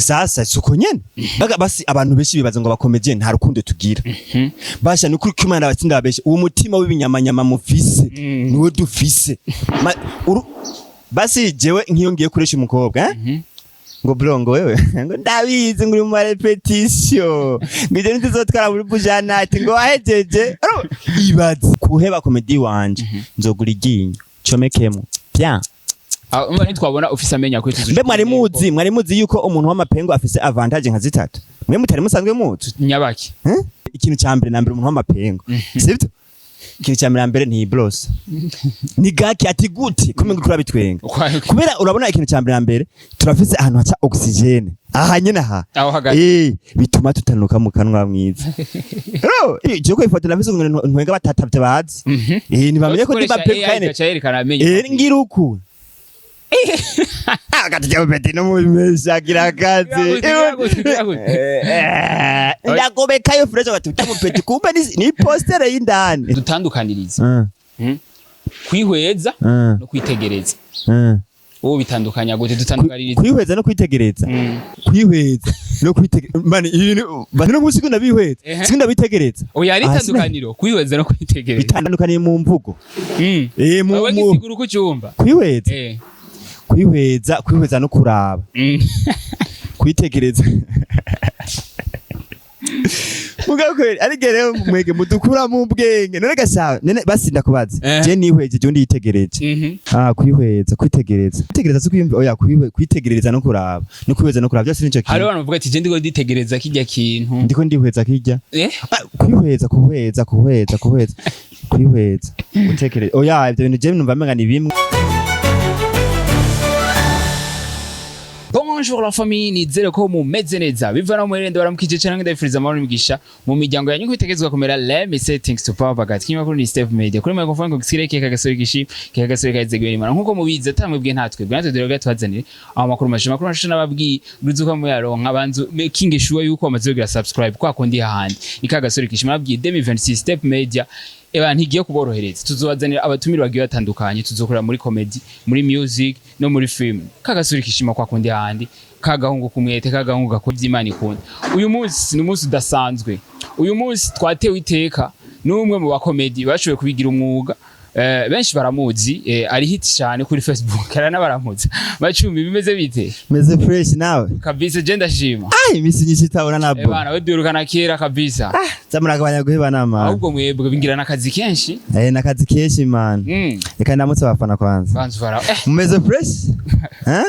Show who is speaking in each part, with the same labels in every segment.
Speaker 1: Sasa suko nyene baga basi abantu benshi bibaza ngo abakomediye nta rukundo tugira. Basha, nukuri ko Imana abatsinda babeshe, uwo mutima w'ibinyamanyama mufise niwo dufise. Basi jewe nk'iyo ngiye kuresha umukobwa, eh? Ngo bro, ngo wewe, ngo ndabizi, ngo uri mu marépétition, ngo ivyo ntituzotwara muri bujanati, ngo wahejeje. Ibaze kuheba comédie wanje, nzogura iryinyo comekemo bien.
Speaker 2: Ah, umva, ntitwabona ufise amenyo akwiye.
Speaker 1: Mbe mwari muzi yuko umuntu w'amapengo afise avantage nka zitatu mwe mutari musanzwe muzi?
Speaker 2: Nyabaki?
Speaker 1: Eh? Ikintu ca mbere na mbere, umuntu w'amapengo, sivyo? Ikintu ca mbere na mbere, ntiyibrose ni gake. Ati gute kumenga kuri bitwenga? Kubera urabona, ikintu ca mbere na mbere, turafise ahantu haca oxygène aha nyene aha.
Speaker 2: Aho hagati.
Speaker 1: Bituma tutanuka mu kanwa mwiza. Ro, je ko ifoto nafise ngo ntwenga batatavye bazi. Ntibamenye ko ndi mapengo kandi.
Speaker 2: Gaca yerekana amenyo.
Speaker 1: Ngira uku. Akatujya beti no mubimeshagira akazi.
Speaker 2: Gute, gute, gute?
Speaker 1: Ndagobekayo fresh ati utamupeti, kumbe ni postere y'indani.
Speaker 2: Dutandukaniriza kwihweza no kwitegereza. Wowe bitandukanya gute? Dutandukaniriza.
Speaker 1: Kwihweza no kwitegereza. Kwihweza no kwitegereza, man, ibintu bano no musi ndabihweza. Sikunda bitegereza.
Speaker 2: Oya, ari
Speaker 1: Ah,
Speaker 2: itandukaniro, kwihweza no kwitegereza.
Speaker 1: Bitandukaniye mu mvugo. Mu
Speaker 2: Wowe gisigura uko ucyumva.
Speaker 1: Kwihweza. Kwihweza no kuraba. Kwitegereza. Mugabo kweri ariko rero mwege mudukura mu bwenge none gashawe none basi ndakubaza. Je nihweje, je undi yitegereje. Ah, kwihweza, kwitegereza, kwitegereza si kwiyumva, oya, kwitegereza no kuraba no kwihweza no kuraba byose nico
Speaker 2: Hari
Speaker 1: kintu.
Speaker 2: abantu bavuga ati je ndiko nditegereza kirya kintu.
Speaker 1: Ndiko ndihweza kirya. Ah, kwihweza, kuhweza, kuhweza, kuhweza, kwihweza, gutekereza, oya, ivyo bintu je numva menga ni bimwe.
Speaker 2: Bonjour la famille, nizere ko mumeze neza. Biva no mwerende baramukije cyane, ndabifuriza amahoro n'imigisha mu miryango yanyu kwitegezwa kumera. Let me say thanks to Power Bagat. Kinyamakuru ni Step Media. Kuri microphone ngo gisire keka gasore gishi keka gasore kaze gwera nkuko mubizi atamwe bwe ntatwe. Bwe natwe dore twazanire aho makuru mashe makuru mashe nababwiye uruzuka mu yaronka banzu making sure yuko amaze kugira subscribe kwa kundi hahandi. Ni ka gasore kishi nababwiye 2026 Step Media eba ntigiye kuborohereza, tuzobazanira abatumire bagiye batandukanye, tuzokorera muri comedy, muri music no muri film. Kagasuri kishima kwa kundi handi, kagahungu kumwete, kagahungu gakora ivy'Imana ikunda. Uyu munsi ni umunsi udasanzwe. Uyu munsi twatewe iteka n'umwe mu bakomedi bashoboye kubigira umwuga. Benshi baramuzi, ari hit cyane kuri Facebook, aranabaramutsa. Macumi, bimeze bite?
Speaker 1: Meze fresh, nawe?
Speaker 2: Kabisa, je ndashima.
Speaker 1: Ah, imisi nyinshi itabona nabo.
Speaker 2: Bana we, duherukana kera kabisa.
Speaker 1: Zamuragabanya guheba man.
Speaker 2: Ahubwo mwebwe bingira n'akazi kenshi.
Speaker 1: Nakazi kenshi, man. Reka ndamutse abafana kwanza.
Speaker 2: Banzu bara.
Speaker 1: Mumeze fresh, eh?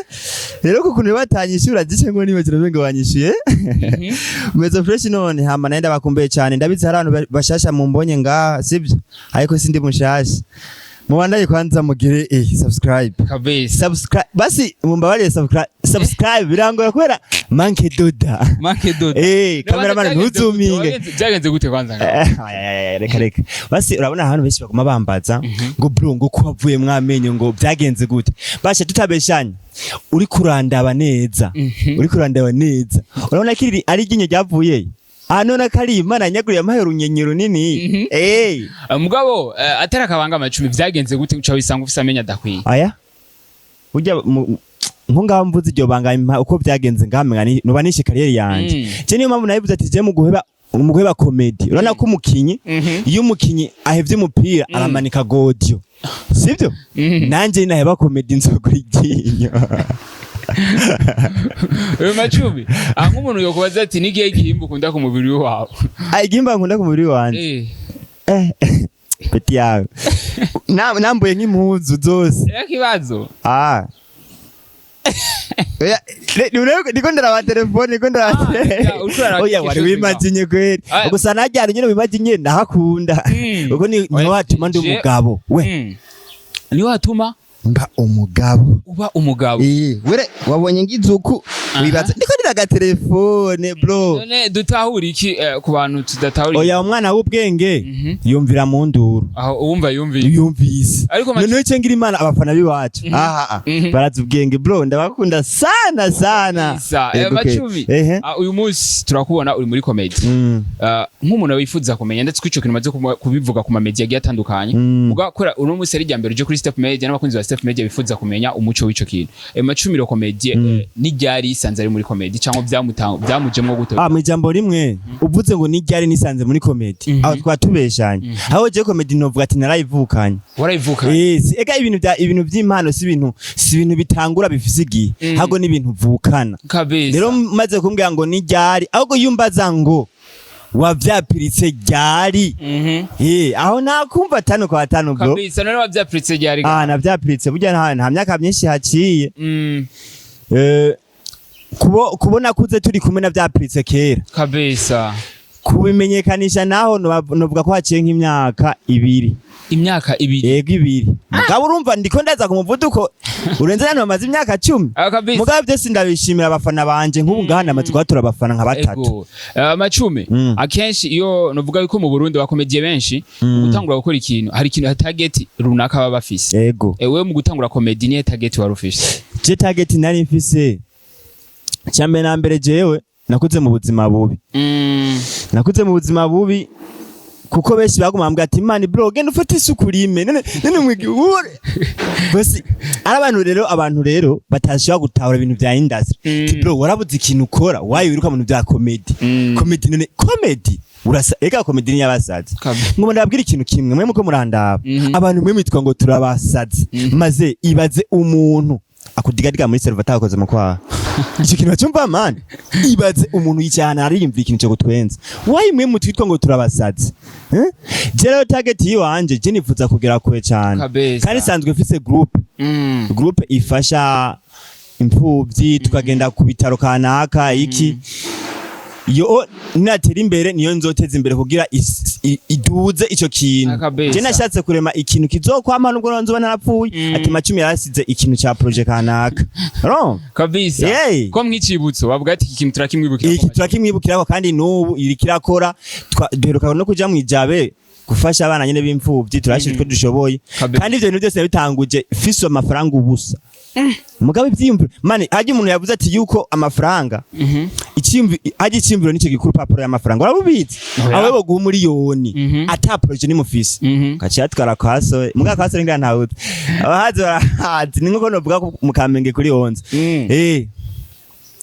Speaker 1: Rero kukuntu batanyishura gice ngo niba kirabe ngo banyishuye. Mumeze fresh none? Hama naenda bakumbuye cyane, ndabizi hari abantu bashasha mumbonye ngaha, sibyo? Ariko sindi mushasha, mubandanye kwanza mugire subscribe.
Speaker 2: Kabisa.
Speaker 1: Subscribe basi, mumbabarire, subscribe, subscribe birangora kubera manque doda.
Speaker 2: Manque dodo.
Speaker 1: Cameraman, ntuzuminge.
Speaker 2: Byagenze gute kwanza ngaho?
Speaker 1: Ay, ay, ay, reka reka basi, urabona ahantu benshi baguma bambaza ngo bro, ngo ko wavuye mwamenyo, ngo byagenze gute? Basha, tutabeshanya, uri kurandaba neza, uri kurandaba neza, urabona ko iri ari iryinyo ryavuye ah none kari Imana nyaguriye amahe runyenye runini.
Speaker 2: Mugabo atari akabanga, amacumi, byagenze gute uca wisanga ufise amenyo adakwiye?
Speaker 1: Aya burya nko ngaho mvuze iryo banga uko byagenze ngamenga nuba nishe carrière yanje. Je niyo mpamvu nabivuze ati je mu guheba comedy, urabona ko umukinyi, iyo umukinyi ahevye umupira aramanika godiyo, sibyo? Nanje naheba comedy nzogura iryinyo.
Speaker 2: Uyu macumi, nk'umuntu yokubaza ati nigihe gihimba ukunda ku mubiri wawe?
Speaker 1: Ah, igihimba nkunda ku mubiri wanje? Petit yawe, nambuye nk'impuzu zose.
Speaker 2: Rero kibazo.
Speaker 1: Ah. Oya, niko ndaraba telefone, niko ndaraba.
Speaker 2: Ah, ya, uriko uraraba
Speaker 1: Oya, wari
Speaker 2: igishusho.
Speaker 1: wimaginye kweri.
Speaker 2: Ah.
Speaker 1: Gusa najyana nyine wimaginye ndahakunda. Uko ni
Speaker 2: Oya,
Speaker 1: niho hatuma ndi umugabo. We,
Speaker 2: Niho hatuma
Speaker 1: mba umugabo.
Speaker 2: Uba umugabo.
Speaker 1: Were wabonye ngizuku wibaza ndiko ndiraga telefone, bro.
Speaker 2: None dutahura iki ku bantu tudatahura?
Speaker 1: Oya, umwana w'ubwenge yumvira mu nduru.
Speaker 2: Aho uwumva yumviye.
Speaker 1: Yumvise.
Speaker 2: Ariko
Speaker 1: Noneho icyo ngira Imana, abafana b'iwacu. Aha. Barazi ubwenge, bro, ndabakunda sana sana.
Speaker 2: Isa,
Speaker 1: Yego, okay.
Speaker 2: Macumi.
Speaker 1: Ehe.
Speaker 2: Ah, uyu munsi turakubona uri muri comedy. Nk'umuntu wifuza kumenya, ndetse ko ico kintu umaze kubivuga ku mamedia agiye atandukanye, ugakora uno munsi ari irya mbere uje kuri Step Media n'abakunzi ba Steph Media bifuza kumenya umuco w'ico kintu. Macumi le comédien, ni ryari yisanze ari muri comedy, cyangwa byamujemwo gute?
Speaker 1: Ah, mu ijambo rimwe uvuze ngo ni ryari nisanze muri comedy, aho twatubeshanye. Aho je comedy novuga ati narayivukanye.
Speaker 2: Warayivuka?
Speaker 1: Eh, ega ibintu by'impano si ibintu bitangura bifise igihe, ahubwo ni ibintu vukana. Rero maze kumbwira ngo ni ryari, ahubwo yumbaza ngo wavyapiritse ryari? Eh, aho nakumva tano kwa tano, bro.
Speaker 2: Kabisa. None wavyapiritse ryari?
Speaker 1: Ah, navyapiritse burya nta myaka myinshi haciye. Eh, kubona kuze turi kumwe navyapiritse kera. Kubimenyekanisha naho novuga ko haciye nk'imyaka 2.
Speaker 2: Imyaka 2?
Speaker 1: Yego, 2. Mugabo urumva ndiko ndaza ku muvuduko urenze hano bamaze imyaka 10.
Speaker 2: Ah, kabisa.
Speaker 1: Mugabo byose ndabishimira abafana banje. Nk'ubu ngaha namaze kuhatura abafana nka batatu.
Speaker 2: Ego. Macumi, akenshi iyo novuga yuko mu Burundi abakomediye benshi mu gutangura gukora ikintu, hari ikintu target runaka baba bafise. Ewe mu gutangura comedy niye target wari ufise?
Speaker 1: Je target nari mfise, cyambere na mbere, jewe nakuze mu buzima bubi. Nakuze mu buzima bubi kuko benshi baguma bambwira ati: "Man bro, genda ufate isuku urime." None mwigi ure basi ari abantu rero, abantu rero batashobora gutahura ibintu vya industry. Ati: "Bro, warabuze ikintu ukora, wayi wiruka mu bintu vya comedy?" Comedy, none comedy urasa, ega comedy ni yabasazi. Ngo ndababwira ikintu kimwe, mwe muko murandaba, abantu mwe mwitwa ngo turabasazi, maze ibaze umuntu akudigadiga muri server atakoze mu kwaha. Icyo kintu bacyumva, man. Ibaze umuntu yicyana ariyumvira ikintu cyo gutwenza, wayi mwe mutwitwa ngo turabasazi, eh? Je rero target yiwanje, je nifuza kugera kure cyane. Kandi sanzwe mfise groupe, groupe ifasha imfuvyi, tukagenda ku bitaro kanaka iki. Iyo natera imbere niyo nzoteza imbere kugira iduze ico kintu. Je nashatse kurema ikintu kizokwama nubwo nzoba narapfuye, ati Macumi yarasize ikintu ca projet kanaka. Ro Yey.
Speaker 2: Ko mwicibutso bavuga ati iki kintu turakimwibukira.
Speaker 1: Iki turakimwibukirako, kandi n'ubu iriko irakora. Duheruka no kuja mwijabe gufasha abana nyene b'imfuvyi, turashira utwo dushoboye. Kandi ivyo bintu byose nabitanguje fise amafaranga ubusa. Mugabo ivyiyumviro, mani, harya umuntu yavuze ati yuko amafaranga, harya icyiyumviro nicyo gikuru papuro y'amafaranga, urabubizi?
Speaker 2: Oya.
Speaker 1: Aho boguha umuriyoni, ata projet nimufise, gaciye atwara kwaso muga kwaso ngira ntawuzi, abahazi barahazi, ni nkuko novuga ko mu Kamenge kuri 11.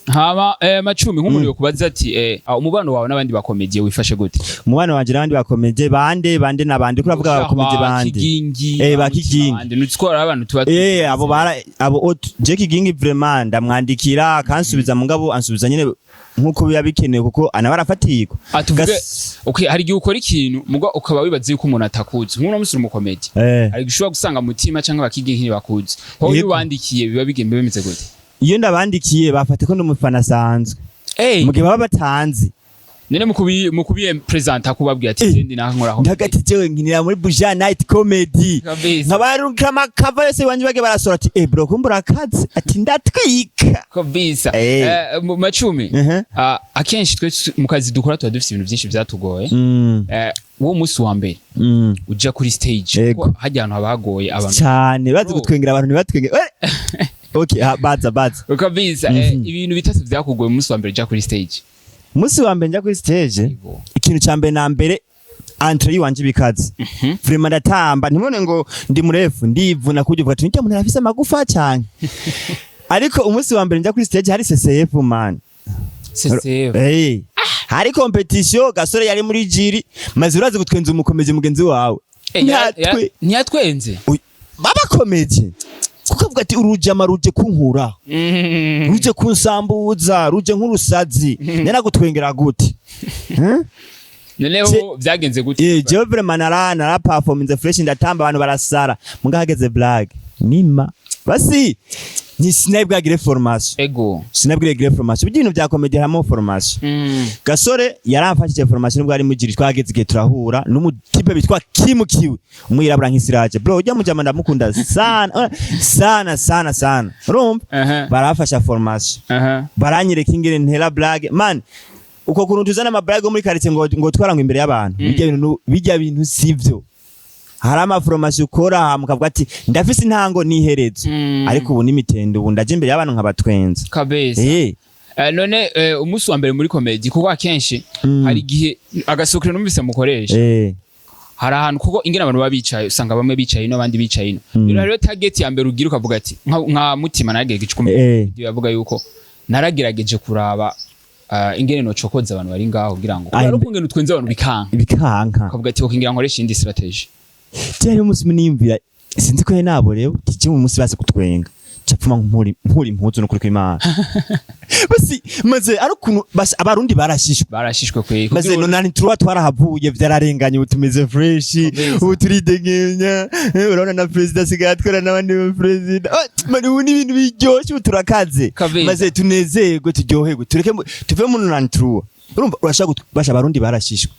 Speaker 2: Hama Macumi, nk'umuntu yokubaza ati umubano wawe n'abandi bakomediye wifashe gute?
Speaker 1: Umubano wanje n'abandi bakomeje bande bande nabandi ko uravuga abakomeje
Speaker 2: Ba
Speaker 1: bande?
Speaker 2: Kigingi.
Speaker 1: Ba
Speaker 2: Mutima
Speaker 1: Kigingi.
Speaker 2: bande. Nutwara abantu tuba
Speaker 1: Abo bara abo je Kigingi vraiment ndamwandikira akansubiza, mugabo ansubiza nyene nkuko biba bikenewe kuko anaba arafatirwa.
Speaker 2: Atuvuge okay, hari igihe ukora ikintu muga ukaba wibaza yuko umuntu atakuzi, nk'uno musi uri umukomedi, hari igihe ushobora gusanga Mutima canke bakigingi ntibakuzi wowe. Iyo ubandikiye biba bigenda bimeze gute?
Speaker 1: Iyo ndabandikiye bafate ko ndi umufana asanzwe mu gihe baba batanzi.
Speaker 2: None mu kubiye presenta kubabwira ati ndi naho nkoraho?
Speaker 1: Ndagati jewe nkinira muri Buja Night Comedy, nkabarungika amakava yose iwanje, bage barasora ati: "Eh bro, kumbura akazi," ati: "Ndatwika."
Speaker 2: Mu Macumi, akenshi twe mu kazi dukora tuba dufite ibintu byinshi byatugoye. Wo munsi wa mbere uja kuri stage, kuko hajya ahantu haba hagoye abantu
Speaker 1: Cyane, bazi
Speaker 2: Bro.
Speaker 1: gutwengera abantu ntibatwenge. Okay, ha, baza baza.
Speaker 2: Kabisa. Ibintu bitatu byakugoye umunsi wa mbere uja kuri stage.
Speaker 1: Umunsi wa mbere njya kuri stage, ikintu ca mbere na mbere, entrée yiwanje bikaze. Vraiment ndatamba, ntimubone ngo ndi murefu, ndivuna kurya uvuga ati nijya muntu arafise amagufa cyane. Ariko umunsi wa mbere njya kuri stage hari CCF, man.
Speaker 2: CCF?
Speaker 1: Hey. Hari competition, Gasore yari muri jury, maze urazi gutwenza umukomeje mugenzi wawe.
Speaker 2: Ntiyatwenze?
Speaker 1: Babakomeje kuko avuga ati urujama ruje kunkuraho, ruje kunsambuza, ruje nk'urusazi, nera gute? Hmm?
Speaker 2: Noneho byagenze gute?
Speaker 1: Jewe vraiment nara performance fresh, ndatamba, abantu barasara. Muga hageze blague nima basi ni sinabwagire formation. Sinabwire formation. Burya ibintu bya comedy harimo formation. Gasore yaramfashije formation nubwo ari muri jury, twageze igihe turahura n'umutipe bitwa Kim Kiwi, umwirabura nk'isiraje. Bro, ujya mujama ndamukunda sana sana sana sana, urumva? Barafasha formation, baranyereka ingene ntera blague, man. Uko kuntu tuzana ama blague muri quartier ngo twarangwa imbere y'abantu, bijya bintu sivyo. Hari ama formation ukora hama ukavuga ati ndafise intango n'iherezo. Ariko ubu n'imitendo, ubu ndaje imbere y'abantu nkabatwenza.
Speaker 2: None umunsi wa mbere muri comedy, kuko akenshi hari igihe agasukiro numvise mukoresha, Hari ahantu, kuko ingene abantu baba bicaye, usanga bamwe bicaye ino, abandi bicaye ino. Rero hariho target ya mbere ugira, ukavuga ati nka Mutima naragerageje kumenya, yavuga yuko naragerageje kuraba ingene nocokoza abantu bari ngaho kugira ngo
Speaker 1: Ah,
Speaker 2: ari ukungene utwenze abantu bikanka.
Speaker 1: Bikanka.
Speaker 2: Ukavuga ati okingira nkoresha indi strategy.
Speaker 1: Je hariho umunsi umwe niyumvira, sinzi ko yari naborewe, tije mu munsi base kutwenga, capfuma nkuri impuzu, n'ukuri kw'Imana. Basi maze ari ukuntu basi Abarundi barashishwe.
Speaker 2: Barashishwe kwe.
Speaker 1: Maze 93 twarahavuye, vyararenganye, ubu tumeze fresh.
Speaker 2: Kabisa.
Speaker 1: Ubu turidegenya. Urabona na perezida asigaye atwara n'abandi ba perezida. Oh, man, ubu ni ibintu biryoshe, ubu turakaze.
Speaker 2: Kabisa.
Speaker 1: Maze tunezerwe, turyoherwe, tureke tuve mu 93. Urumva urashaka basha Abarundi barashishwe.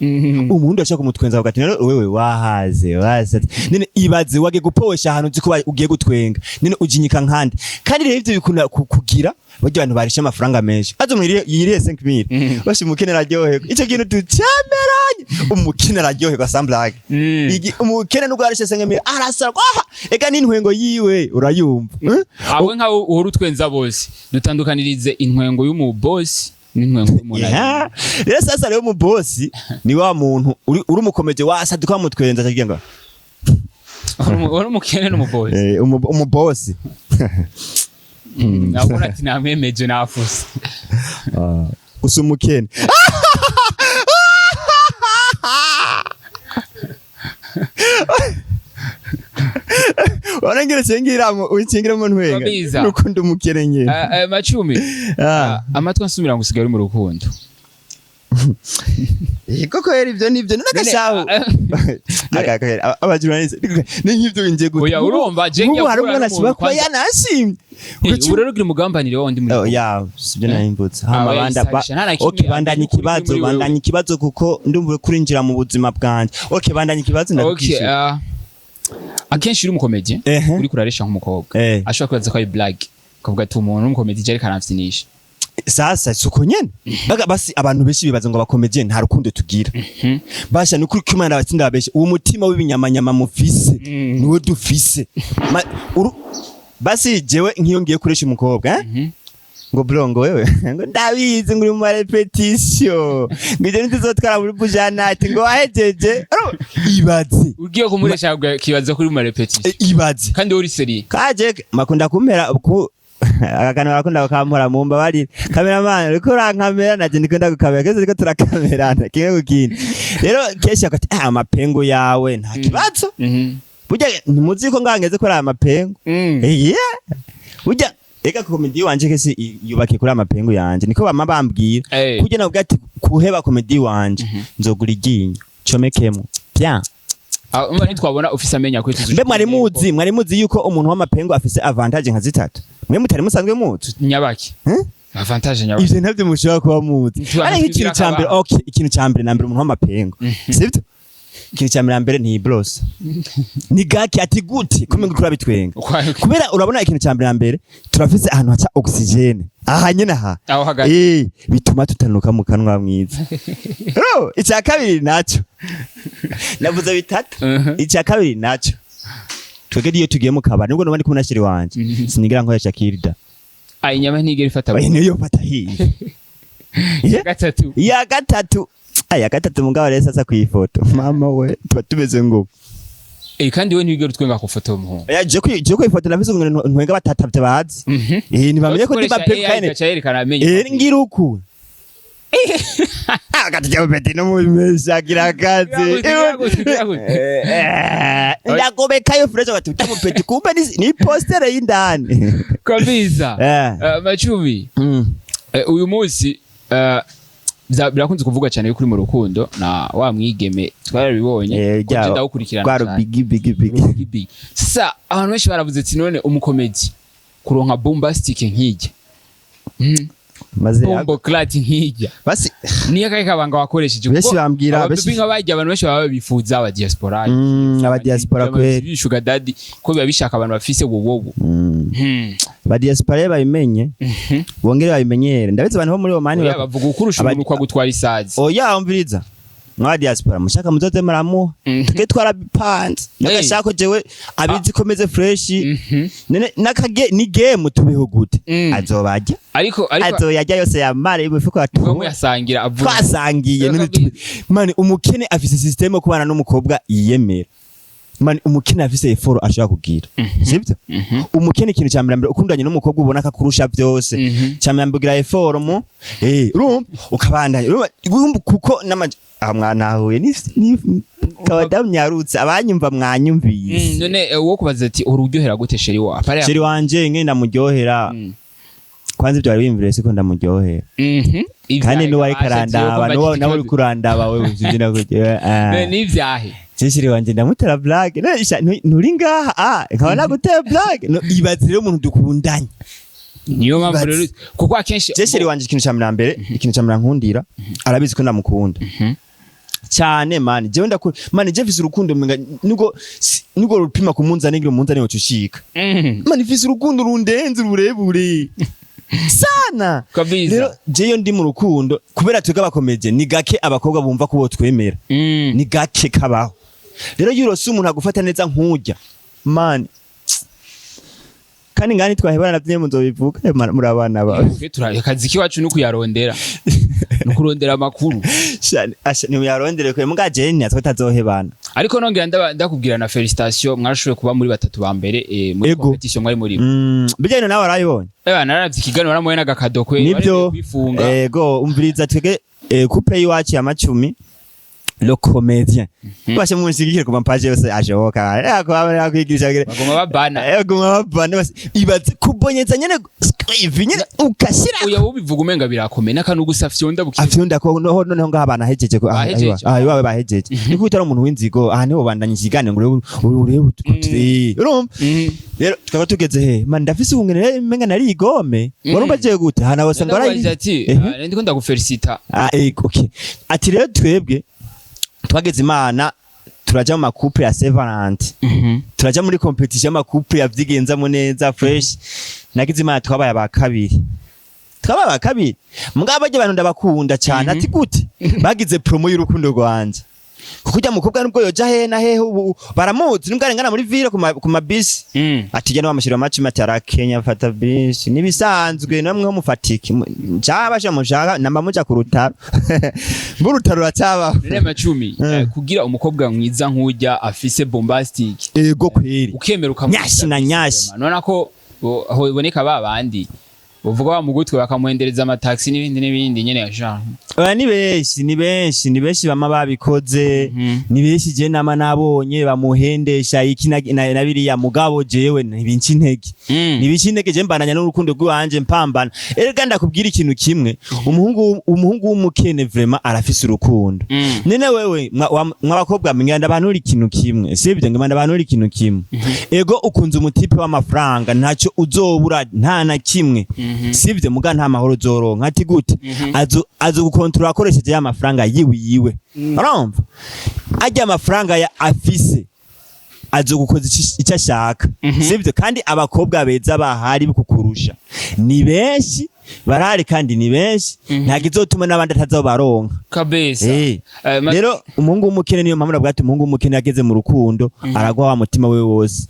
Speaker 1: Umurundi ashaka kumutwenza bagati rero wewe wahaze wasatse none ibaze wage gupowesha ahantu uzi ko ugiye gutwenga, none ujinyika nkande. Kandi rero ivyo bikunda kugira barya abantu barisha amafaranga menshi, azo mwiriye yiriye 5000. Basha umukene araryoherwa, ico kintu tucameranye, umukene araryoherwa sans blague. Umukene nubwo yarishe 5000 arasara, ah, ega n'intwengo yiwe urayumva, eh?
Speaker 2: Awe nkawe uhora utwenza bose, dutandukanirize intwengo y'umubosi n'intwengo y'umuntu.
Speaker 1: Yeah. Rero sasa rero umubosi ni wa muntu uri umukomeje wasabye ko bamutwenza akagira ngo
Speaker 2: Uri umukene n'umubosi.
Speaker 1: Eh, umubosi.
Speaker 2: Nabona ati namwemeje nafuse.
Speaker 1: Gusa umukene warangire cengiramo ukingiramo ntwenga.
Speaker 2: Kabisa.
Speaker 1: Nukundi umukene nyene.
Speaker 2: Macumi.
Speaker 1: Ah.
Speaker 2: Amatwi ansumira ngo usigaye uri mu rukundo.
Speaker 1: Koko rero ivyo nivyo none agashaho abajournaliste ni nk'ivyo winjiye gute?
Speaker 2: Oya, urumva, je ngiye
Speaker 1: Nk'ubu hari
Speaker 2: guhura
Speaker 1: umwana
Speaker 2: n'umuntu
Speaker 1: ashobora kuba
Speaker 2: kwanza.
Speaker 1: yanashimye.
Speaker 2: Ubu rero ugira umugambanire wa wundi muri
Speaker 1: Oh, ya sibyo narimbutse hama
Speaker 2: Ah, oya,
Speaker 1: banda
Speaker 2: isarisha, nta na kimwe
Speaker 1: okay, bandanya
Speaker 2: amenye ukuri
Speaker 1: ikibazo.
Speaker 2: muri wewe.
Speaker 1: Bandanya ikibazo kuko ndumva kurinjira mu buzima bwanje. Okay, bandanya ikibazo.
Speaker 2: Okay.
Speaker 1: Ndabikishura.
Speaker 2: Akenshi uri umukomedi, uri kuraresha nk'umukobwa, ashobora kwibaza ko ari blague, ukavuga ati umuntu w'umukomedi je ariko aramfyinisha.
Speaker 1: Sasa suko nyene baga basi abantu benshi bibaza ngo abakomediye nta rukundo tugira. Basha ni ukuri kw'Imana, abatsinda babeshe uwo mutima w'ibinyamanyama mufise niwo dufise. Basi jewe nk'iyo ngiye kuresha umukobwa, eh? Ngo bro, ngo wewe ngo ndabizi ngo uri mu marépétition, ngo ivyo ntituzotwara muri bujanati, ngo wahejeje. Ibaze.
Speaker 2: Ugiye kumuresha kibaza ko uri mu marépétition.
Speaker 1: Ibaze.
Speaker 2: Kandi uri sérieux.
Speaker 1: Kaje makunda kumpera ku akakana, barakunda bakampora mu mbabarire. Cameraman uriko urankamera, naje ndiko ndagukamera, kese turiko turakamerana kimwe ku kindi. Rero kenshi akati ah amapengu yawe nta kibazo. Burya ntimuzi ko ngangeze kuri aya mapengu. Yeah, burya ega comedy wanje kese yubakiye kuri aya mapengu yanje, niko bama bambwira. Kurya navuga ati kuheba comedy wanje nzogura iryinyo comekemo bien.
Speaker 2: Ah, umva ntitwabona ufise amenyo akwiye tuzi.
Speaker 1: Mbe mwari muzi yuko umuntu w'amapengu afise avantage nka zitatu mwe mutari musanzwe muzi?
Speaker 2: Nyabaki?
Speaker 1: Eh?
Speaker 2: Avantage nyabaki?
Speaker 1: Ivyo ntabyo mushobora kuba muzi. Ariko ikintu ca mbere, okay, ikintu ca mbere na mbere, umuntu w'amapengu, sivyo, ikintu ca mbere na mbere ntibrosa ni gake. Ati gute kumenga kuri bitwenga? Kubera urabona ikintu ca mbere na mbere, turafise ahantu haca oxygène aha nyene aha.
Speaker 2: Aho hagati.
Speaker 1: Eh, bituma tutanuka mu kanwa mwiza. Ro icya kabiri naco navuze bitatu. Icya kabiri naco, twebwe iyo tugiye mu kabari, nubwo nuba ndi kumwe na chérie wanje, sinigira nkoresha kirida.
Speaker 2: Ah, inyama ntigera ifata.
Speaker 1: Oya, niyo fata hiye.
Speaker 2: Iya gatatu?
Speaker 1: Iya gatatu, aya gatatu mugabo rero sasa kuifoto, mama we, tuba tumeze ngo
Speaker 2: Eh, kandi we ntigera utwenga ku foto y'umuhungu.
Speaker 1: Oya, je kwifoto nafise ngo ntwenga batatavye bazi. Eh, ntibamenye ko ndi
Speaker 2: Ukoresha
Speaker 1: mapepu
Speaker 2: AI
Speaker 1: kane.
Speaker 2: igaca yerekana amenyo.
Speaker 1: Eh, ngira uku akatujya peti no mumeshagira kazi.
Speaker 2: Gira gute, gira gute.
Speaker 1: Ndagobekayo fresh bati ujya mupeti, kumbe ni postere y'indani.
Speaker 2: Kabisa. Macumi, uyu munsi birakunze kuvuga cyane yuko uri mu rukundo na wa mwigeme, twarabibonye. Ko je ndawukurikirana
Speaker 1: Rwa
Speaker 2: cyane.
Speaker 1: rubigi bigi bigi.
Speaker 2: Rubigi bigi. Sasa abantu benshi baravuze ati none umukomedi kuronka bombastic nk'ijya,
Speaker 1: Maze
Speaker 2: bomboclaat nk'ijya,
Speaker 1: basi
Speaker 2: niyo akahe kabanga wakoresheje?
Speaker 1: Benshi
Speaker 2: Kuko
Speaker 1: bambwira,
Speaker 2: ababebi nka barya abantu benshi baba bifuza aba diaspora.
Speaker 1: Aba diaspora kweli.
Speaker 2: Sugar daddy ko biba bishaka abantu bafise wowowo.
Speaker 1: Ba diaspora rero babimenye, bongere babimenyere. Ndabizi abantu bo muri Omani
Speaker 2: Oya, bavuga ukurusha umuntu kwa gutwara isazi.
Speaker 1: Oya, umviriza. Mwa diaspora mushaka muzoze muramuha. Twe twarabipanze. Nagashaka jewe abizi ko meze fresh. None nakage ni game, tubeho gute? Azobajya.
Speaker 2: Ariko
Speaker 1: Azoyajya yose yamare imifuko
Speaker 2: mwe
Speaker 1: yatuwe.
Speaker 2: Muyasangira avuye.
Speaker 1: Twasangiye none.
Speaker 2: Reka
Speaker 1: Man, umukene afise system yo kubana n'umukobwa yiyemera. Man, umukene afise effort ashobora kugira, sibyo? Umukene, ikintu cya mbere, ukundanye n'umukobwa ubona ko akurusha byose, cya mbere ugira effort mu urumva ukabandanya, urumva kuko nama aha mwanahuye ni kabadamu nyarutse abanyumva mwanyumvise.
Speaker 2: None wo kubaza ati ururyohera gute chéri wa apare?
Speaker 1: Chéri wanje ngene ndamuryohera. Kwanza ibyo wari wiyumvire siko ndamuryohera. Kandi n'uwo ariko arandaba, n'uwo nawe uri kurandaba wewe uzi ndakuryohera.
Speaker 2: N'ivyahe?
Speaker 1: Chéri wanje ndamutera blague. None sha, nturi ngaha, nkaba nagutera blague. No, ibaze rero umuntu dukundanye.
Speaker 2: Niyo mpamvu
Speaker 1: Ibaze.
Speaker 2: rero kuko akenshi
Speaker 1: Chéri wanje, ikintu ca mbere, ikintu ca mbere nkundira, arabizi ko ndamukunda cyane. Man, jewe ndaku man, je mfise urukundo menga nubwo nubwo rupima ku munzani, ngira umunzani wocu ushika. Man, mfise urukundo rundenze uburebure sana.
Speaker 2: Kabisa.
Speaker 1: Rero jeyo ndi mu rukundo, kubera twebwe abakomeje ni gake abakobwa bumva ko botwemera. Ni gake kabaho. Rero iyo urose umuntu agufata neza nk'urya, man, kandi ngani twahebana navyo muzobivuga. Muri abana bawe.
Speaker 2: Twe akazi kiwacu ni kuyarondera, ni kurondera amakuru.
Speaker 1: Asha, nimuyarondere kwe muga jewe natwe tazohebana.
Speaker 2: Ariko nongera ndakubwira na félicitation, mwarashoboye kuba muri batatu ba mbere muri
Speaker 1: Ego.
Speaker 2: competition mwari muri.
Speaker 1: Bijyanye nawe warabibonye.
Speaker 2: Naravye ikiganiro naramuye n'agakado kwe.
Speaker 1: Nibyo.
Speaker 2: Kwifunga.
Speaker 1: Ego, umviriza, twege couple y'iwacu ya Macumi le comédien, bashe munshigikire ku mapaje yose ashoboka, ko kwigisha
Speaker 2: bagoma babana.
Speaker 1: Guma babana basi, ibaze kubonyeza nyene ivi nyene ukashira.
Speaker 2: Oya, ubivuga umenga birakomeye n'akantu gusa fyonda buke.
Speaker 1: Afyonda ko noho noneho ngaha banahejeje ko aha.
Speaker 2: Bahejeje.
Speaker 1: Aha iwawe bahejeje, niko utari umuntu w'inzigo, aha niho bandanya ikiganiro ngo urebe urebe, urumva? Rero tukaba tugeze he? Man, ndafise ubungene rero menga nari igome. Warumva agiye gute hana wasanga
Speaker 2: Ndakubaza ati
Speaker 1: Ehe.
Speaker 2: ndiko ndagufelicita.
Speaker 1: Ah, okay. Ati rero twebwe twageze Imana turaja mu macouple ya Saint Valentin, turaja muri competition y'amacouple yavyigenzamo neza fresh. Nagize Imana twabaye aba kabiri, twabaye aba kabiri. Mugabo barya abantu ndabakunda cyane. Ati gute bagize promo y'urukundo rwanje, kuko ujya mukobwa nubwo yoja hehe na hehe ubu baramuzi, nubwo arengana muri ville ku mabisi. Ati jya niwamushyira amacumi, ati arakenya mfata bisi nibisanzwe, namwe mufatike njaba mushaka namba muja ku rutaro, mbu urutaro ruracyabaho.
Speaker 2: Rero Macumi, kugira umukobwa mwiza nk'ujya afise bombastic,
Speaker 1: Ego kweri.
Speaker 2: ukemera ukamukunda.
Speaker 1: Nyashi na nyashi.
Speaker 2: Nona ko aho biboneka ba bandi bavuga ba mugutwe bakamuhendereza amataxi n'ibindi n'ibindi nyene genre.
Speaker 1: Oya, ni benshi, ni benshi, ni benshi bama babikoze. Ni benshi je nama nabonye bamuhendesha iki na biriya, mugabo jewe ntibinca intege. Ntibinca intege, je mbananya n'urukundo rw'iwanje mpambana. Erega ndakubwira ikintu kimwe, umuhungu w'umukene vraiment arafise urukundo. Nene wewe mw'abakobwa mwenda abantu ikintu kimwe, sibyo? Ngenda abantu ikintu kimwe. Ego, ukunze umutipe w'amafaranga, ntacyo uzobura, nta na kimwe, sibyo? Muga nta mahoro uzoronka. Ati gute? Azo gukontrola akoresheje ya mafaranga yiwe yiwe, urumva ajya amafaranga ya afise, azogukoza icyo ashaka, sibyo? Kandi abakobwa beza bahari kukurusha ni benshi, barahari kandi ni benshi, ntabwo izotuma n'abandi atazobaronka.
Speaker 2: Kabisa.
Speaker 1: Rero umuhungu w'umukene, niyo mpamvu navuga ati umuhungu w'umukene yageze mu rukundo aragwa wa mutima we wose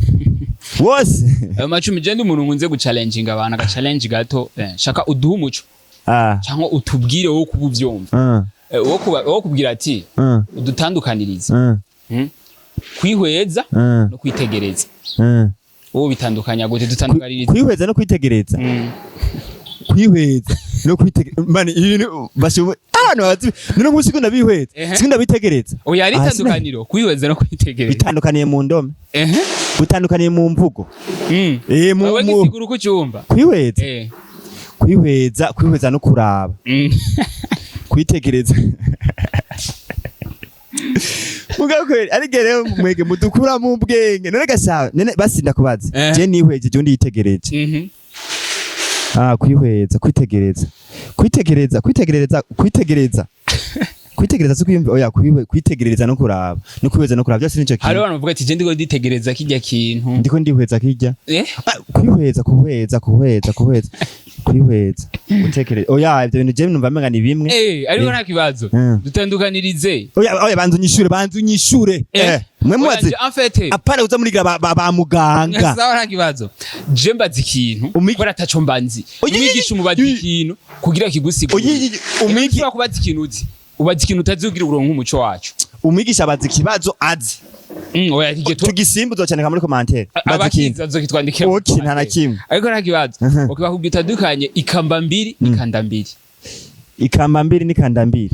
Speaker 1: wose.
Speaker 2: Macumi, je ndi umuntu nkunze guchallenginga abantu, aga challenge gato, shaka uduhe umuco cyangwa utubwire wowe kuba uvyumva. Wowe kubwira ati udutandukanirize kwihweza no kwitegereza. Wowe bitandukanya gute? Dutandukanirize.
Speaker 1: Kwihweza no kwitegereza. Kwihweza no kwitegereza, man, ibintu bashoboye abantu bazi none nk'ubu sikunda bihweza, sikunda bitegereza.
Speaker 2: Oya, ari
Speaker 1: Ah,
Speaker 2: itandukaniro kwihweza no kwitegereza.
Speaker 1: Bitandukaniye mu ndome, bitandukaniye mu mvugo. Mu
Speaker 2: Wowe gisigura uko ucyumva.
Speaker 1: Kwihweza, kwihweza no kuraba, kwitegereza. Mugabo kweri ariko rero mwege mudukuramo ubwenge. None gasaba none basi ndakubaza, je nihweje, je undi yitegereje. Ah, kwihweza, kwitegereza, kwitegereza, kwitegereza, kwitegereza. Kwitegereza si kwiyumva, oya, kwitegereza no kuraba no kwihweza no kuraba byose nico
Speaker 2: Hari
Speaker 1: kintu.
Speaker 2: abantu bavuga ati: "Je ndiko nditegereza kirya kintu."
Speaker 1: Ndiko ndihweza kirya.
Speaker 2: Eh.
Speaker 1: Ah, kwihweza, kuhweza, kuhweza, kuhweza, kwihweza, gutekereza, oya, ibyo bintu je numva menga ni bimwe.
Speaker 2: Eh, ariko nta kibazo. Dutandukanirize.
Speaker 1: Oya, oya, banza unyishure, banza unyishure. Eh, mwe
Speaker 2: Oya,
Speaker 1: mubaze.
Speaker 2: En fait,
Speaker 1: Apana uza murigira ba muganga.
Speaker 2: Sawa, nta kibazo. Je mbaza ikintu kubera ataco mbanzi.
Speaker 1: Oyi,
Speaker 2: Umwigisha umubaza
Speaker 1: oyi.
Speaker 2: ikintu kugira kigusigure.
Speaker 1: Oyi,
Speaker 2: Ushobora kubaza ikintu uzi, ubaza ikintu utazi kugira uronke umuco wacu.
Speaker 1: Umwigisha abaza ikibazo azi.
Speaker 2: Oya, iryo
Speaker 1: Tugisimba uzocanika muri commentaire, baza
Speaker 2: abakizi
Speaker 1: ikintu.
Speaker 2: bazokitwandikira mu
Speaker 1: Okay, nta na kimwe.
Speaker 2: Ariko nta kibazo. Okay, bakubwira utandukanye ikamba mbiri n'ikanda mbiri.
Speaker 1: Ikamba mbiri n'ikanda mbiri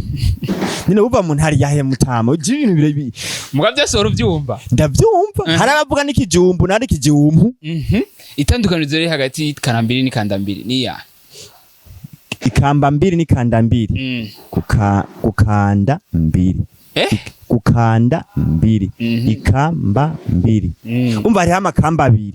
Speaker 1: nyine uva mu ntari yahe mutama ugira ibintu
Speaker 2: Muga byose wari ubyumva.
Speaker 1: Ndavyumva. Hari abavuga n'ikijumbu nari ikijumbu.
Speaker 2: Itandukanirizo riri hagati y'ikanda mbiri n'ikanda mbiri niya?
Speaker 1: Ikamba mbiri n'ikanda mbiri. Gukanda mbiri.
Speaker 2: Eh.
Speaker 1: Gukanda mbiri. Ikamba mbiri. Umva, hariho amakamba abiri,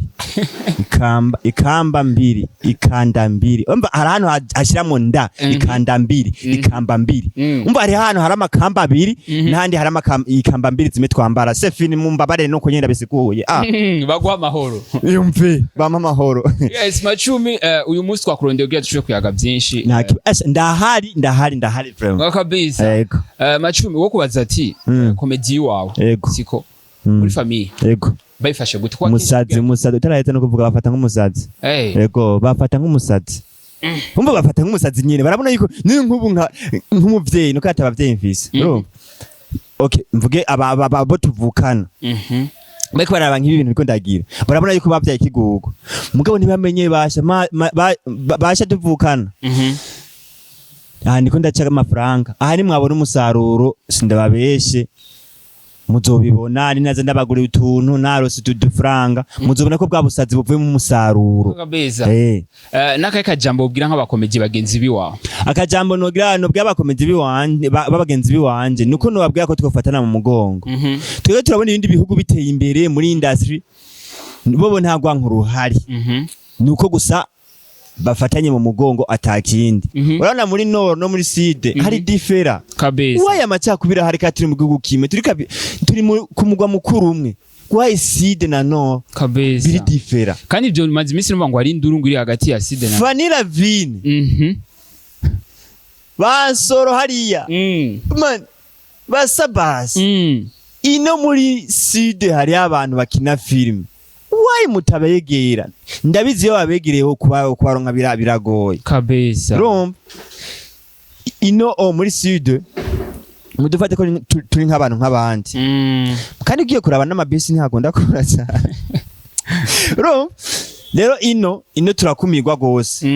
Speaker 1: ikamba, ikamba mbiri, ikanda mbiri. Umva, hari ahantu hashiramwo nda. Ikanda mbiri, ikamba mbiri. Umva, hariho ahantu hari amakamba abiri n'ahandi hari ikamba mbiri zimwe twambara sefini. Mumbabarire nuko nyenda bisiguye, ah.
Speaker 2: Baguha amahoro.
Speaker 1: Yumve, bampa amahoro.
Speaker 2: Yes, Macumi, uyu munsi twakurondeye kugira dushobore kuyaga byinshi.
Speaker 1: Nta Asha, ndahari, ndahari, ndahari vraiment.
Speaker 2: Kabisa.
Speaker 1: Yego.
Speaker 2: Macumi, wo kubaza ati comédie wawe, siko muri famille bayifashe gute? Kuko akenshi
Speaker 1: Umusazi, umusazi utarahetse no kuvuga bafata nk'umusazi. Yego, bafata nk'umusazi. Umva, bafata nk'umusazi nyine, barabona yuko niyo nk'ubu nka nk'umuvyeyi nuko ata abavyeyi mfise. Urumva, okay, mvuge aba bo tuvukana, bariko baraba nk'ibi bintu ndiko ndagira, barabona yuko bavyaye ikigugu, mugabo ntibamenye basha basha tuvukana. Aha ndiko ndaca amafaranga, aha nimwabona umusaruro sindababeshe, muzobibona ninaza ndabagurira utuntu narose udufaranga, muzobona ko bwa busazi buvuyemo umusaruro.
Speaker 2: Kabisa.
Speaker 1: Eh.
Speaker 2: N'akahe kajambo ubwira nk'abacomédie bagenzi biwawe?
Speaker 1: Akajambo nogira nobwira abacomédie biwanje b'abagenzi biwanje nuko nobabwira ko twofatana mu mugongo. Twebwe turabona ibindi bihugu biteye imbere muri industry, bobo nta rwanko ruhari. Nuko gusa bafatanye mu mugongo, atakindi. Urabona muri nord no muri sud hari différence. Waya amacakubiri ahari kandi turi mu gihugu kimwe, turi ku mugwa mukuru umwe, wayi sud na nord biri différent.
Speaker 2: Kandi ibyo bimaze iminsi numva ngo hari induru ngo iri hagati ya sud na
Speaker 1: Fanny Lavine, Bansoro hariya, man, basabasi. Ino muri sud hariyo abantu bakina filime, wayi mutabegera? Ndabizi iyo babegereyeho kubaronka biragoye. Urumva, ino o muri sud mudufate ko turi nk'abantu nk'abandi. Kandi ugiye kuraba n'amabisi ntihakunda kubura cyane. Urumva rero ino turakumirwa gose.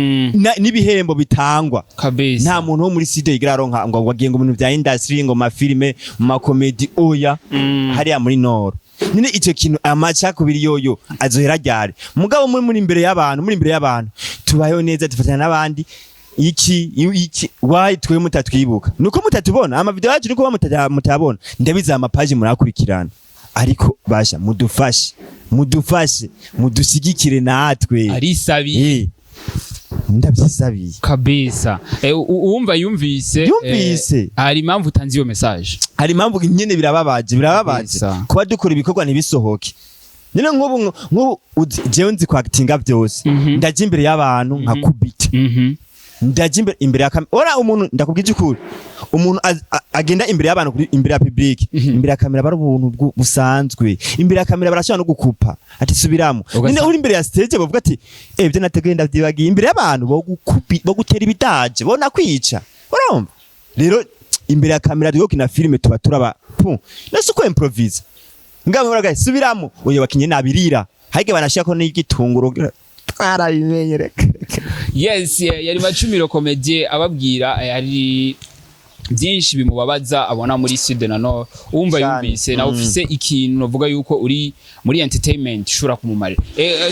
Speaker 1: N'ibihembo bitangwa, nta muntu wo muri sud yigira aronka ngo agiye ngo mu bintu vya industry, ngo mafilime, mu macomédie, oya. Hariya muri nord nyine icyo kintu amacakubiri yoyo azohera ryari? Mugabo muri imbere y'abantu, muri imbere y'abantu tubayeho neza, dufatanya n'abandi iki iki, wayi twe mutatwibuka nuko mutatubona amavideo yacu, nuko mutabona. Ndabizi amapaji murakurikirana, ariko basha mudufashe, mudufashe, mudushyigikire natwe.
Speaker 2: Arisabiye.
Speaker 1: Eh, ndabyisabiye.
Speaker 2: Kabisa. Uwumva yumvise.
Speaker 1: Yumvise.
Speaker 2: Hari impamvu utanze iyo message.
Speaker 1: Hari impamvu nyine, birababaje, birababaje kuba dukora ibikorwa ntibisohoke. Nyine nk'ubu jewe nzi kwakitinga byose. Ndajya imbere y'abantu nkakubita. Ndajya imbere ya kamera. Ora umuntu, ndakubwije ukuri, umuntu agenda imbere y'abantu, imbere ya public, imbere ya kamera bari ubuntu busanzwe. Imbere ya kamera barashobora no gukupa ati subiramo. Nyine uri imbere ya stage bavuga ati: "Eh, ibyo nateguye ndavyibagiye." Imbere y'abantu bo gukupi, bo gutera ibidaje, bo nakwica. Urumva rero, imbere ya kamera ryo kina filime tuba turaba pu nese uko improvise ngabo baraga subiramo, uyo bakinye nabirira harige banashaka ko n'igitunguru twarabimenye, reka reka.
Speaker 2: Yes, yari Macumiro Comédie ababwira, hari byinshi bimubabaza abona muri sud na nord. Uwumva
Speaker 1: Cyane.
Speaker 2: yumvise. Nawe ufise ikintu novuga yuko uri muri entertainment ushobora kumumarira,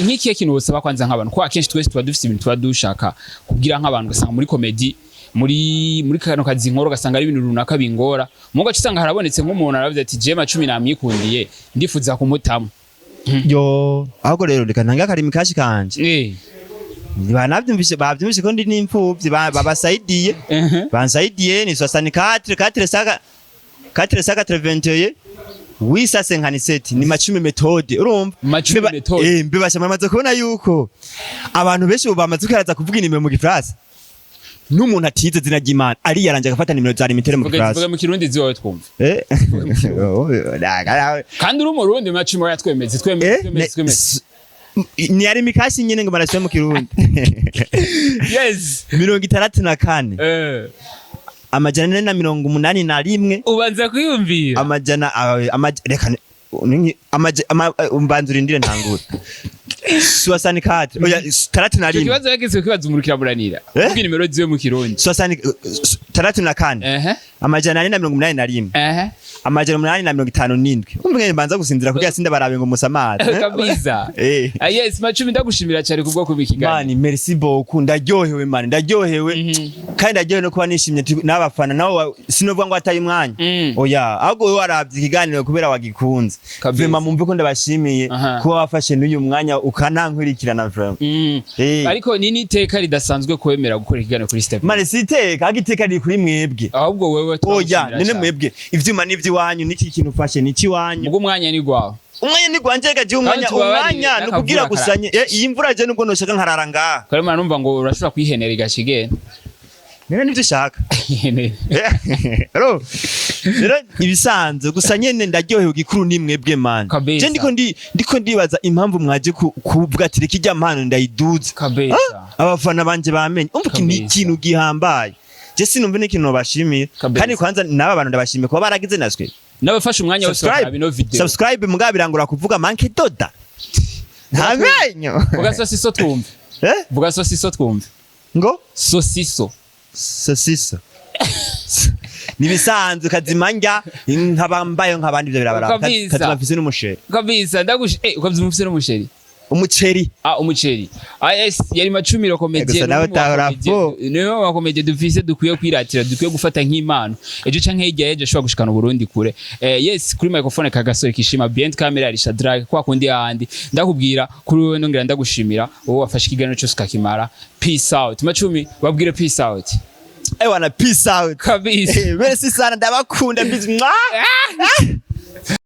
Speaker 2: nk'ikihe kintu wosaba kwanza nk'abantu? Kuko akenshi twese tuba dufise ibintu tuba dushaka kubwira nk'abantu, ugasanga muri comedy, muri kano kazi nkoro, ugasanga ari ibintu runaka bingora mu gace, usanga harabonetse nk'umuntu aravuze ati: "Je Macumi namwikundiye, ndifuza kumutamo."
Speaker 1: Yo, ahubwo rero reka ntange akarimi kashi kanje. Banavyumvise, bavyumvise ko ndi n'imfuvyi, babasaidiye. Bansaidiye ni 64 4 saka 4 saka 81 857, ni Macumi Methode, urumva?
Speaker 2: Macumi Methode.
Speaker 1: Mbibasha mwamaze kubona yuko abantu benshi ubu bamaze kwiraza kuvuga inimero mu Gifaransa, n'umuntu atize izina ry'Imana ariyaranje agafata nimero za limitere mu
Speaker 2: Vuga,
Speaker 1: Gifaransa.
Speaker 2: vuga mu Kirundi ziwawe twumve. Kandi uri Umurundi, Macumi, oya, twemeze, twemeze. Twemeze, twemeze.
Speaker 1: Ni ari mikasi nyene ngo barashyira mu Kirundi. 64 481.
Speaker 2: Ubanza kwiyumvira.
Speaker 1: Amajana reka mbanza urindire ntangure. 64, oya, tandatu na
Speaker 2: Icyo
Speaker 1: rimwe.
Speaker 2: kibazo yageze kwibaza umurikira muranira.
Speaker 1: Eh?
Speaker 2: Vuga nimero ziwe mu Kirundi.
Speaker 1: 64 481 857. Umva ngene mbanza gusinzira kugira sinde barabe ngo musamaze.
Speaker 2: Kabisa. Ah, yes, Macumi, ndagushimira cyane kubwo kuba ikiganiro.
Speaker 1: Mani, merci beaucoup, ndaryohewe mani, ndaryohewe. Kandi ndaryohewe no kuba nishimye n'abafana nabo sinovuga ngo ataye umwanya. Oya, ahubwo wowe waravye ikiganiro kubera wagikunze.
Speaker 2: Kabisa.
Speaker 1: Vraiment mumve ko ndabashimiye kuba wafashe n'uyu mwanya ukanankurikirana vraiment.
Speaker 2: Ariko ni n'iteka ridasanzwe kwemera gukora ikiganiro kuri Step.
Speaker 1: Mani, si iteka, ahubwo iteka riri kuri mwebwe.
Speaker 2: Ahubwo wewe
Speaker 1: Oya,
Speaker 2: turagushimira
Speaker 1: none
Speaker 2: cyane.
Speaker 1: mwebwe ivyuma n'ivy'iwanyu, n'iki kintu ufashe ni icy'iwanyu.
Speaker 2: Ubwo umwanya ni gwawe.
Speaker 1: Umwanya ni gwanje gaje, umwanya
Speaker 2: Tubabarire,
Speaker 1: umwanya ni ukugira
Speaker 2: n'akavura.
Speaker 1: gusanye. Iyi mvura je nubwo noshaka nkarara ngaha.
Speaker 2: Karema, numva ngo urashobora kwihenera igashigenda.
Speaker 1: None nivyo ushaka.
Speaker 2: Ihenera.
Speaker 1: Rero rero ibisanzwe gusa nyene ndaryohewe, igikuru ni mwebwe man.
Speaker 2: Kabisa.
Speaker 1: Je ndiko ndibaza impamvu mwaje kuvuga ati reka ijya mpano ndayiduze.
Speaker 2: Kabisa.
Speaker 1: Ah, abafana banje bamenye, umva iki ni
Speaker 2: Kabisa.
Speaker 1: ikintu gihambaye, je sinumva n'ikintu nobashimiye.
Speaker 2: Kabisa.
Speaker 1: Kandi kwanza n'aba bantu ndabashimiye kuba baragize naswe
Speaker 2: N'abafashe umwanya wose
Speaker 1: subscribe.
Speaker 2: bakaraba ino video.
Speaker 1: Subscribe mugabo birangura kuvuga manke doda nta menyo.
Speaker 2: Vuga sosiso twumve.
Speaker 1: Eh?
Speaker 2: Vuga sosiso twumve.
Speaker 1: Ngo?
Speaker 2: Sosiso.
Speaker 1: Sosiso nibisanzwe, kazima ndya nkaba mbayo nk'abandi, ivyo birabaraba.
Speaker 2: Kabisa.
Speaker 1: Kazima mfise n'umusheri.
Speaker 2: Kabisa, ndagush ukavyumva ufise n'umusheri.
Speaker 1: Umuceri.
Speaker 2: Ah, umuceri. Ah, yes, yari Macumi le comédien.
Speaker 1: Gusa nawe utahora po.
Speaker 2: Niwe wa comédien dufise dukwiye kwiratira, dukwiye gufata nk'impano. Ejo canke hirya y'ejo ashobora gushikana Uburundi kure. Yes, kuri microphone Kagasore Kishima, behind camera Arisha Drag, kwa kundi ahandi. Ndakubwira kuri wewe, nongera ndagushimira wowe wafashe ikiganiro cyose ukakimara. Peace out. Macumi, babwire peace out.
Speaker 1: Ewana, peace out.
Speaker 2: Kabisa.
Speaker 1: Merci sana, ndabakunda bizi. Mwah!